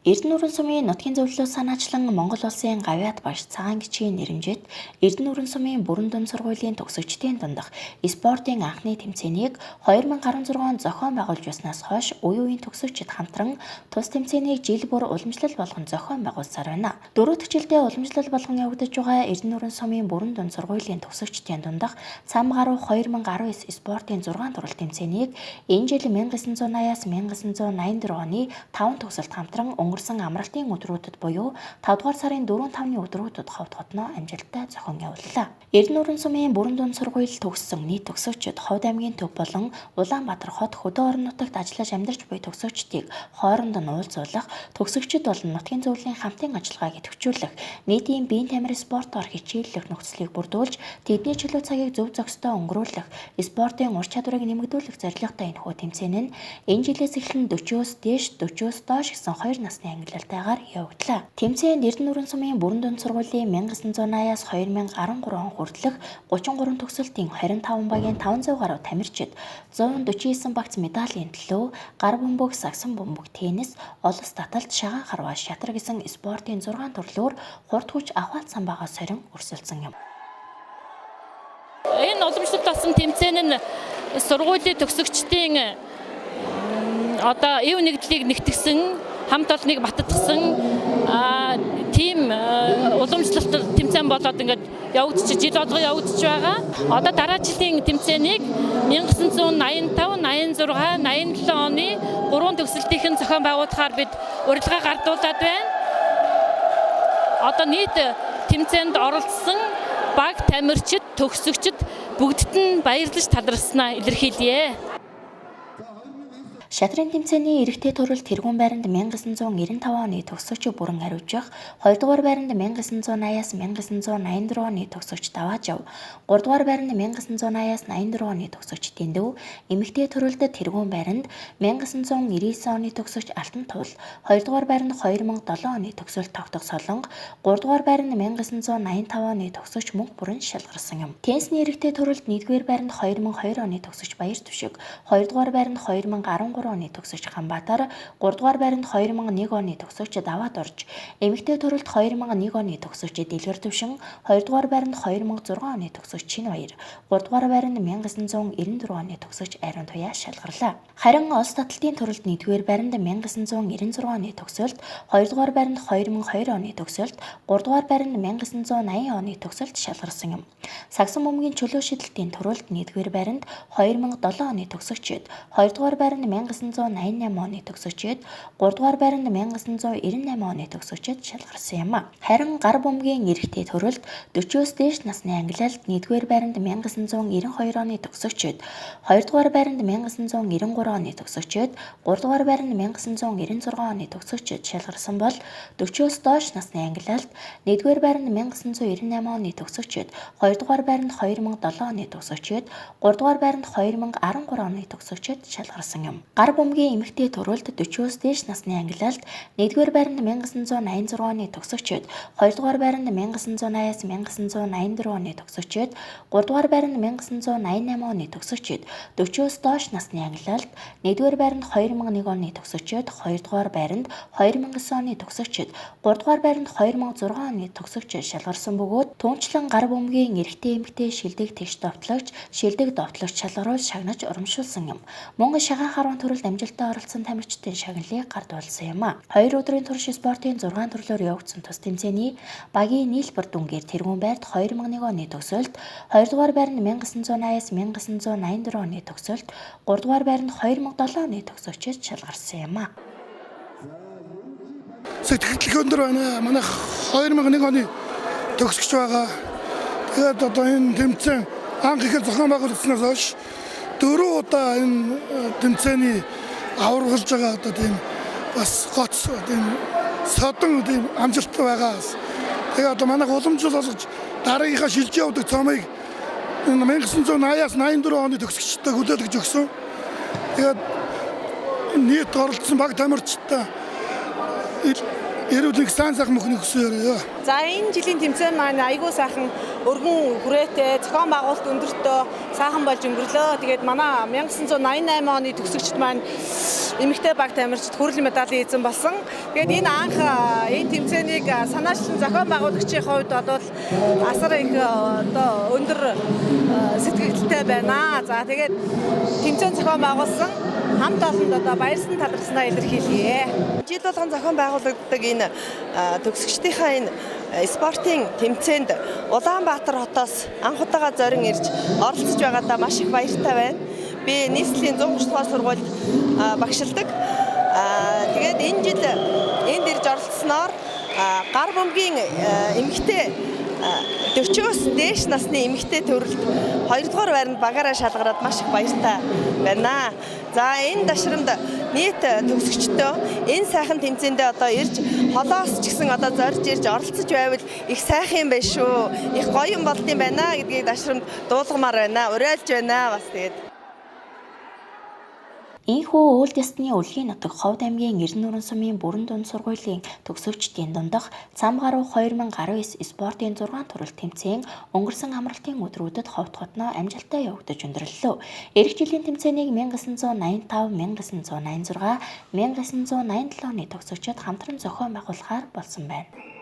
Эрдэнэ Үрэн сумын нутгийн зөвлөлөө санаачлан Монгол улсын гавьяат багш Цагаан гичийн нэрэмжит Эрдэнэ Үрэн сумын бүрэн дунд сургуулийн төгсөгчдийн дундах спортын анхны тэмцээнийг 2016 он зохион байгуулж байснаас хойш үе үеийн төгсөгчид хамтран тус тэмцээнийг жил бүр уламжлал болгон зохион байгуулсаар байна. Дөрөв дэх жилдээ уламжлал болгон явагдаж байгаа Эрдэнэ Үрэн сумын бүрэн дунд сургуулийн төгсөгчдийн дундах цам гаруй 2019 спортын 6 турал тэмцээнийг энэ жил 1980-аас 1984 оны 5 төгсөлт хамтран өнгөрсөн амралтын өдрүүдэд буюу 5 дугаар сарын 4-5-ны өдрүүдэд Ховд хотноо амжилттай зохион явууллаа. Эрдэнэ Үрэн сумын бүрэн дунд сургууль төгссөн нийт төгсөгчид Ховд аймгийн төв болон Улаанбаатар хот хөдөө орон нутагт ажиллаж амьдарч буй төгсөгчдийг хооронд нь уулзуулах, төгсөгчид болон нутгийн зөвлөлийн хамтын ажиллагааг идэвхжүүлэх, нийтийн биеийн тамир спортоор хичээллэх нөхцөлийг бүрдүүлж, тэдний чөлөө цагийг зөв зохистой өнгөрүүлэх, спортын ур чадварыг нэмэгдүүлэх зорилготой энэхүү тэмцээн нь энэ жилээс эхлэн 40-оос дээш, 40-оос доош гэсэн хоёр насны ангилалтайгаар явагдлаа. Тэмцээнд Эрдэнэ Үрэн сумын бүрэн дунд сургуулийн 1980-аас 2013 он хүртэлх 33 төгсөлтийн 25 багийн 500 гаруй тамирчид 149 багц медалийн төлөө гар бөмбөг, сагсан бөмбөг, теннис, олс таталт, шагаан харваа, шатар гэсэн спортын 6 төрлөөр хурд хүч ахуйд самбаагаа сорин өрсөлдсөн юм. Энэ уламжлалт болсон тэмцээн нь сургуулийн төгсөгчдийн одоо эв нэгдлийг нэгтгсэн, хамт олныг баттгсан тийм уламжлалт тэмцээн болоод ингээд явагдчих, жил болгон явагдчих байгаа. Одоо дараа жилийн тэмцээнийг 1985, 86, 87 оны гурван төгсөлтийнхэн зохион байгуулахаар бид урилга гардуулаад байна. Одоо нийт тэмцээнд оролцсон баг тамирчид, төгсөгчид бүгдд нь баярлаж талархаснаа илэрхийлье. Шатрын тэмцээний эрэгтэй төрөл тэргүүн байранд 1995 оны төгсөгч Бүрэн Ариужих, 2 дугаар байранд 1980-аас 1984 оны төгсөгч Даваажав, 3 дугаар байранд 1980-аас 84 оны төгсөгч Дэндүү, эмэгтэй төрөлд тэргүүн байранд 1999 оны төгсөгч Алтан Туул, 2 дугаар байранд 2007 оны төгсөлт тогтох Солонго, 3 дугаар байранд 1985 оны төгсөгч Мөнх Бүрэн шалгарсан юм. Теннисний эрэгтэй төрөлд 1-р байранд 2002 оны төгсөгч Баяр Түшиг, 2 дугаар байранд 2013 оны төгсөгч Ганбаатар, 3 дугаар байранд 2001 оны төгсөгч Даваад орж, эмэгтэй төрөлд 2001 оны төгсөгч Дэлгэр Төвшин, 2 дугаар байранд 2006 оны төгсөгч Чинбаяр, 3 дугаар байранд 1994 оны төгсөгч Ариун Туяа шалгарлаа. Харин улс таталтын төрөлд 1-р байранд 1996 оны төгсөлт, 2 дугаар байранд 2002 оны төгсөлт, 3 дугаар байранд 1980 оны төгсөлт шалгарсан юм. Сагсан бөмбөгийн чөлөө шидэлтийн төрөлд 1-р байранд 2007 оны төгсөгчид, 2 дугаар байранд 1988 оны төгсөгчид, 3 дугаар байранд 1998 оны төгсөгчид шалгарсан юм. Харин гар бөмбөгийн эрэгтэй төрөлд 40-оос дээш насны ангилалд 1-р байранд 1992 оны төгсөгчид, 2 дугаар байранд 1993 оны төгсөгчид, 3 дугаар байранд 1996 оны төгсөгчид шалгарсан бол 40-оос доош насны ангилалд 1-р байранд 1998 оны төгсөгчид, 2 дугаар байранд 2007 оны төгсөгчид, 3 дугаар байранд 2013 оны төгсөгчид шалгарсан юм. Гар бөмбөгийн эмэгтэй төрөлд 40-оос дээш насны ангилалд 1-р байранд 1986 оны төгсөгчид, 2 дугаар байранд 1980-аас 1984 оны төгсөгчид, 3 дугаар байранд 1988 оны төгсөгчид, 40-оос доош насны ангилалд 1-р байранд 2001 оны төгсөгчид, 2 дугаар байранд 2009 оны төгсөгчид, 3 дугаар байранд 2006 оны төгсөгчид шалгарсан бөгөөд түүнчлэн гар бөмбөгийн эрэгтэй эмэгтэй шилдэг тэгш довтлогч, шилдэг довтлогч шалгаруул шагнаж урамшуулсан юм. Мөн шагаан харван төрөлд амжилттай оролцсон тамирчдын шагналыг гардуулсан юм. 2 өдрийн турш спортын 6 төрлөөр явагдсан тус тэмцээний багийн нийлбэр дүнгээр тэргүүн байрт 2001 оны төгсөлт, 2 дугаар байранд 1980-аас 1984 оны төгсөлт, 3 дугаар байранд 2007 оны төгсөгчид шалгарсан юм. Сэтгэл өндөр байна. Манай 2001 оны төгсөгч байгаа. Тэгээд одоо энэ тэмцээн анх ихэд зохион байгуулагдсанаас хойш 4 удаа энэ тэмцээний аваргалж байгаа, одоо тийм бас гоц, тийм содон, тийм амжилттай байгаа. Тэгээ одоо манайх уламжлал болгож дараагийнхаа шилжиж явдаг цомыг энэ 1980-аас 84 оны төгсөгчдөд хүлээлгэж өгсөн. Тэгээд нийт оролцсон баг тамирчидтай эрүүл сайн сайхан мөхний хүсье. За, энэ жилийн тэмцээн маань айгүй сайхан өргөн хүрээтэй, зохион байгуулалт өндөртөө сайхан болж өнгөрлөө. Тэгээд манай 1988 оны төгсөгчд маань Эмэгтэй баг тамирчид хүрэл медалийн эзэн болсон. Тэгээд энэ анх энэ тэмцээнийг санаачлан зохион байгуулагчийн хувьд бол асар их одоо өндөр сэтгэгдэлтэй байна. За, тэгээд тэмцээн зохион байгуулсан хамт олонд одоо баярсан талархсанаа илэрхийлье. Жил болгон зохион байгуулагддаг энэ төгсөгчдийнхээ энэ спортын тэмцээнд Улаанбаатар хотоос анх удаага зорин ирж оролцож байгаадаа маш их баяртай байна. Би нийслэлийн 130 дугаар сургуульд багшилдаг. Тэгээд энэ жил энд ирж оролцсноор гар бөмбөгийн эмэгтэй 40-оос дээш насны эмэгтэй төрөлд 2 дугаар байранд багаараа шалгараад маш их баяртай байна. За, энэ дашрамд нийт төгсөгчдөө энэ сайхан тэмцээндээ одоо ирж, холоос ч гэсэн одоо зорж ирж оролцож байвал их сайхан юм байна шүү. Их гоё юм болдог юм байна гэдгийг дашрамд дуулгамаар байна. Уриалж байна бас тэгээд. Ийнхүү Уул ясны Өлгийн нутаг Ховд аймгийн Эрдэнэ сумын бүрэн дунд сургуулийн төгсөгчдийн дундах цам гаруй 2019 спортын 6 төрөл тэмцээн өнгөрсөн амралтын өдрүүдэд Ховд хотноо амжилттай явагдаж өндөрлөлөө. Ирэх жилийн тэмцээнийг 1985, 1986, 1987 оны төгсөгчид хамтран зохион байгуулахаар болсон байна.